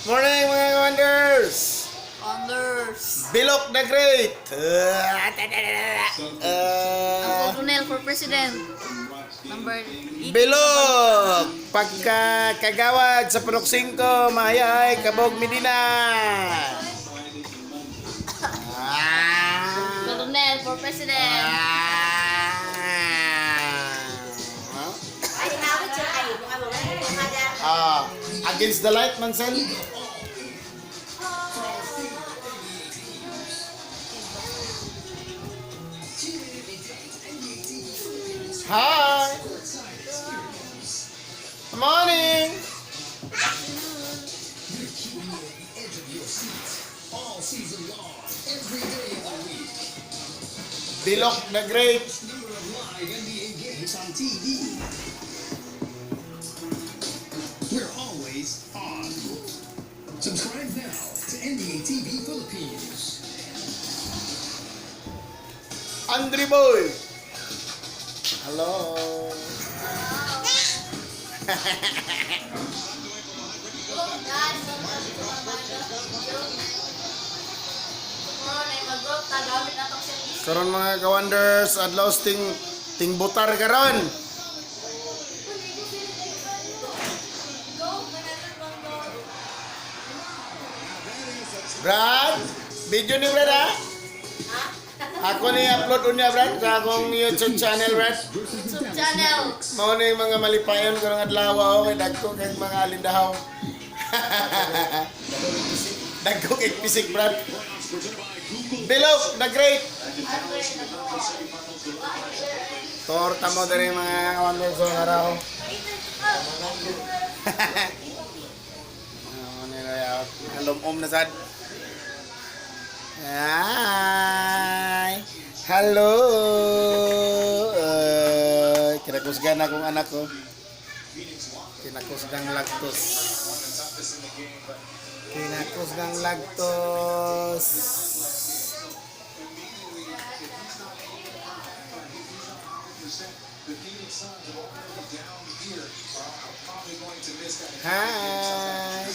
Morning, mga wonders! Wonders. Bilok the Great! Uncle Brunel for president. Number 8. Bilok! Pagka kagawad sa Purok 5, Mahayahay, Kabog, Medina! Ah. Uncle Brunel for president. Ah. Ay, nawit siya. Ay, mga mga mga mga. Ah, against the light, Mansell. Hi. Good morning. Bilok the Great. Number of live NBA games on TV. We're always on. Subscribe now to NBA TV Philippines. Andre Boy. Hello. Guys, welcome to my video. Tomorrow na mag-group ta gamit na tong service. Karon, mga ka-wonders, adlaw ting ting butar karon. Go, manalo bang go. Brad, video ni Brad ha? Ako ni upload unya, Brad, sa akong YouTube channel, Brad. Versus the YouTube Dallas channel. Mavericks. Mao na yung mga malipayon karong adlaw oh, kay dagko kay mga alindahaw. Dagko kay pisik, Brad. Bilok the Great. Torta mo diri, mga ka-wonders, sa araw. Ano nila Halumom na sad. Hi! Hello! Kinakusgan akong anak ko. Kinakusgang lagtos. Kinakusgang lagtos. Hi!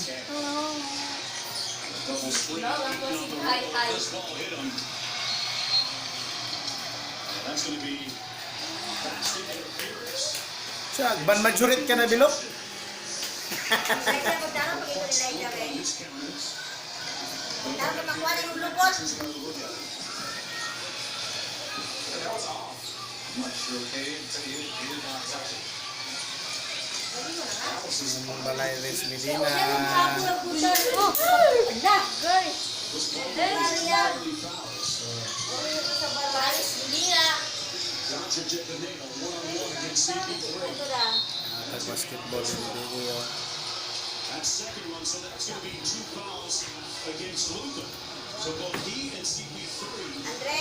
No, lang ko si hi hi. That's going to be fast interference. Siya, ban majurit ka na, Bilok? Elijah, magdala pag ito ni Elijah, eh. Magdala ka makuha na yung lupot. That was off. I'm not sure. Okay, he did not touch it. Ang balay Res Medina. Oh, ala, girl. Paris Medina. Doncic at the nail, one on one against CP3. Tag basketball yung video. That second one, so that's going to be two fouls against Luka. So both he and CP3 Andre.